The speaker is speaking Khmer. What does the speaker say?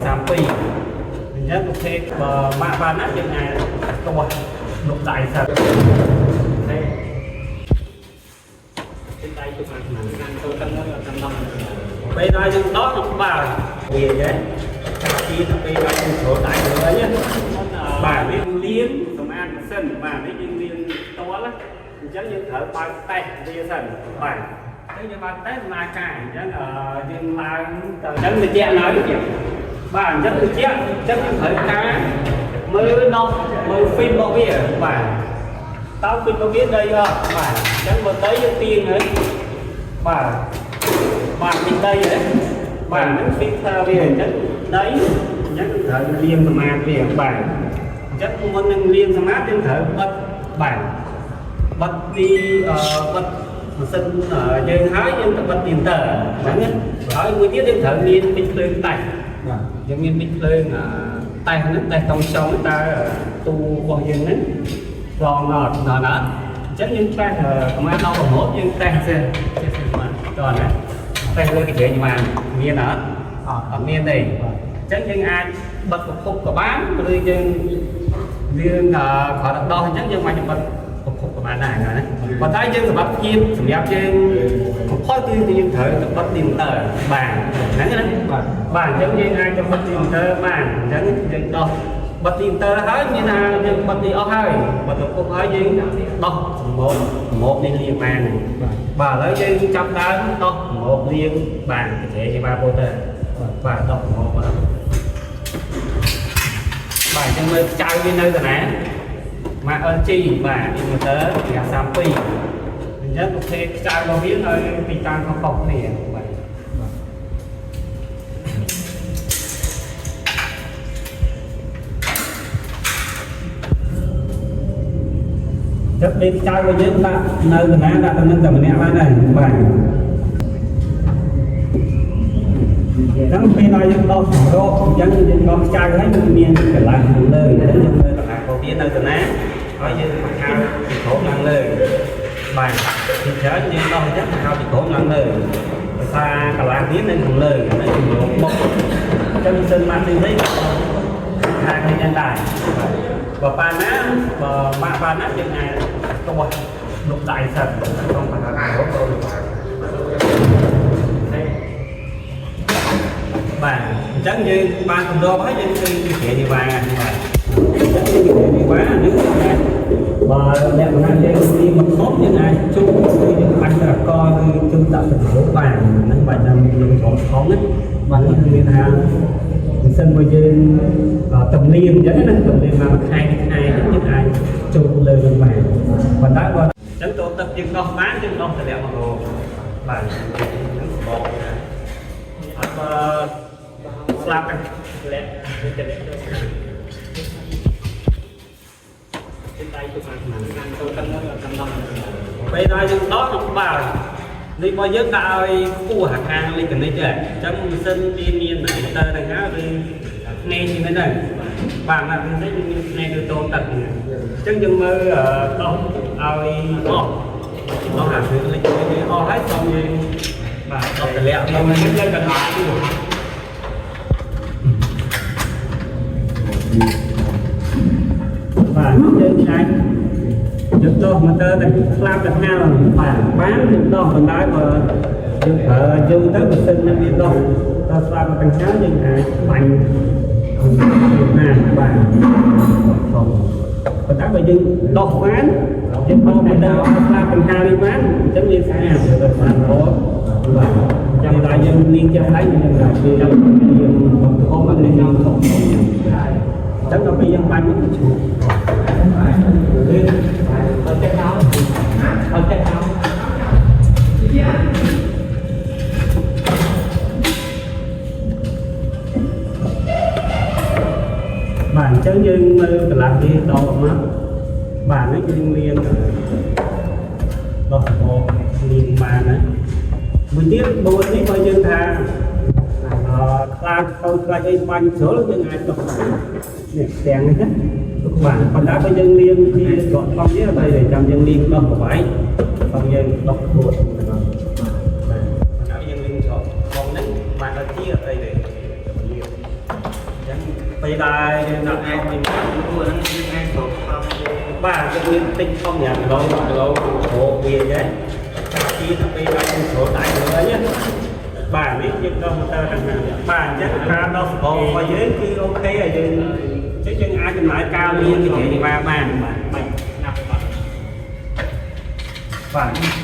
32អញ្ចឹងប្រភេទបើម៉ាក់បានណាយើងអាចទាស់លុបដៃសិនទេដៃទុកបានណាចូលទៅមួយអត់តាមដល់ពេលដល់យើងដោះនឹងបើវាចេះទីទៅពេលដល់យើងចូលដៃទៅវិញបាទនេះលាងសម្អាតម៉ាស៊ីនបាទនេះយើងលាងផ្ទាល់ណាអញ្ចឹងយើងត្រូវបើកតេស្តវាសិនបាទអញ្ចឹងយើងបើកតេស្តដំណើរការអញ្ចឹងយើងឡើងទៅអញ្ចឹងត្រជាក់នៅបាទអញ្ចឹងត្រជាក់អញ្ចឹងយើងត្រូវការមើលដោះមើលហ្វីមរបស់វាបាទតើហ្វីមរបស់វាដីអត់បាទអញ្ចឹងបើដីយើងទាញហើយបាទបាទមានដីហ៎បាទហ្នឹង filter វាអញ្ចឹងដីអញ្ចឹងត្រូវលាងសម្អាតវាបាទអញ្ចឹងមុននឹងលាងសម្អាតយើងត្រូវបិទបាទបិទទីបិទម៉ាស៊ីនយើងហើយយើងទៅបិទ filter ហ្នឹងណាហើយមួយទៀតយើងត្រូវមានពេជ្រភ្លើងតេស្ត បាទ យើងមានពេជ្រភ្លើងតេស្តហ្នឹងតេស្តតង់ចុងតើទូរបស់យើងហ្នឹងឡងអត់ដល់ណាអញ្ចឹងយើងតេស្តកម្លាំងដល់ប្រមូលយើងតេស្តសិនចេះសិនបាទតោះណាតេស្តលើកញ្ជែងបានមានអត់ អត់ អត់មានទេអញ្ចឹងយើងអាចបិទប្រភពក៏បានឬយើងយើងគ្រាន់តែដោះអញ្ចឹងយើងអាចបិទប្រភពក៏បានដែរណាប៉ុន្តែយើងសម្រាប់ភាពសម្រាប់យើងបំផុតគឺយើងត្រូវទៅបិទ filter បាទហ្នឹងណា បាទ បាទអញ្ចឹងយើងអាចទៅបិទ filter បានអញ្ចឹងយើងដោះបិទ filter ហើយមានថាយើងបិទនេះអស់ហើយបិទប្រភពហើយយើងដោះសម្បសម្បនេះលាងបាន បាទ បាទឥឡូវយើងចាប់ដើមដោះសម្បលាងបាទកញ្ច្រែជាបាប៉ូទ័របាទដោះសម្បមកបាទអញ្ចឹងមើលចៅវានៅតាណាម៉ាក LG បាទ inverter 32អញ្ចឹងប្រភេទខ្ចៅរបស់វានៅទីតាំងខុសៗគ្នាបាទ បាទ ចឹងពេលចៅរបស់យើងដាក់នៅកណ្ដាលដាក់ទៅនឹងតែម្នាក់បានដែរបាទអញ្ចឹងពេលដល់យើងដោះសម្របអញ្ចឹងយើងដោះចៅហើយมันមានកន្លះខាងលើអញ្ចឹងយើងមើលកន្លះរបស់វានៅកណ្ដាលហើយយើងបង្ហើពីក្រោមឡើងលើបាទពីច្រើនយើងដោះអញ្ចឹងបង្ហើពីក្រោមឡើងលើដោយសារកន្លះនេះនៅខាងលើនៅជំរងបុកអញ្ចឹងសិនមកទីនេះខាងនេះដែរបើប៉ាណាបើម៉ាក់ប៉ាណាយើងអាចទាស់លុបដៃសិនក្នុងបង្ហើពីក្រោមទៅបាទអញ្ចឹងយើងបានកំដរហើយយើងឃើញវិទ្យានិវាបាទអញ្ចឹងវិទ្យានិវានេះអាចបើលក្ខណៈយើងមានមកធំយើងអាចជុំគឺយើងបាញ់ត្រកឬជុំដាក់ទៅរោបានហ្នឹងបាច់ចាំយើងធំធំណាបាទនេះគឺមានថាមិនសិនមកយើងតំលៀមអញ្ចឹងណាតំលៀមមកមួយខែពីរខែអញ្ចឹងយើងអាចចូលលើនឹងបានប៉ុន្តែបើអញ្ចឹងចូលទឹកយើងដោះបានយើងដោះតម្លាក់មករោបាទហ្នឹងសបកណាអត់បើស្លាប់ទេលាក់ទៅលាក់ទៅដៃទុកបានណាចូលទៅមួយអត់តាមដល់ពេលដល់យើងដោះនឹងបើនេះរបស់យើងដាក់ឲ្យខ្ពស់អាខាងលិកនិចទេអញ្ចឹងម៉ាស៊ីនវាមានម៉ូទ័រហ្នឹងហើយឬភ្នែកនេះហ្នឹងបាទម៉ាស៊ីននេះមានភ្នែកឬតូនទឹកហ្នឹងអញ្ចឹងយើងមើលដោះឲ្យអស់ដោះអាគ្រឿងលិចនេះអស់ហើយសូមយើងបាទដោះតម្លាក់មកនេះលើកណ្ដាល បាទយើងអាចយើងដោះមកទៅតែស្លាប់ទៅហាលបាទបានយើងដោះបណ្ដោយបើយើងប្រើយូរទៅម៉ាស៊ីននឹងវាដោះដល់ស្លាប់ទៅហាលយើងអាចបាញ់បានបាទប៉ុន្តែបើយើងដោះបានយើងដោះមកទៅស្លាប់ទៅហាលនេះបានអញ្ចឹងវាស្អាតទៅបានរហូតបាទចាំតែយើងលាងជាក់ស្ដែងយើងចាំយើងបំធំអត់យើងធំអញ្ចឹងដល់ពេលយើងបាញ់មកជ្រូក អត់ចេះអត់អត់ចេះអត់ បាទអញ្ចឹងយើងមើលកន្លះនេះដកមកបាទនេះយើងលាងដោះសបកលាងបានណាមួយទៀតបួននេះបើយើងថាអឺខ្លាចខូចខ្លាចអីបាញ់ស្រួលយើងអាចដោះបាននេះផ្ទាំងនេះណាបាទប៉ុន្តែបើយើងលាងជាដកថងនេះអ្វីដែលចាំយើងលាងដោះប្រវែងបើយើងដោះបួនហ្នឹងបាទប៉ុន្តែយើងលាងច្រកថងហ្នឹងបានដល់ជាអត់អីទេលាង ពេលដែលយើងដាក់ អាច ធំ ព្រោះហ្នឹងយើងអាចស្រូបថងវា បាទយើងមានទិញធំ5គីឡូ10គីឡូជ្រោកវាចេះទីទៅពេលដាក់ជ្រោកដៃលើណាបាទនេះយើងដោះម៉ូទ័រខាងណាបាទអញ្ចឹងការដោះសបោរបស់យើងគឺ OK ហើយយើងអញ្ចឹងយើងអាចចំណាយការមានជាសេវាបានបាទ បាច់ស្នាប់បាត់ បាទ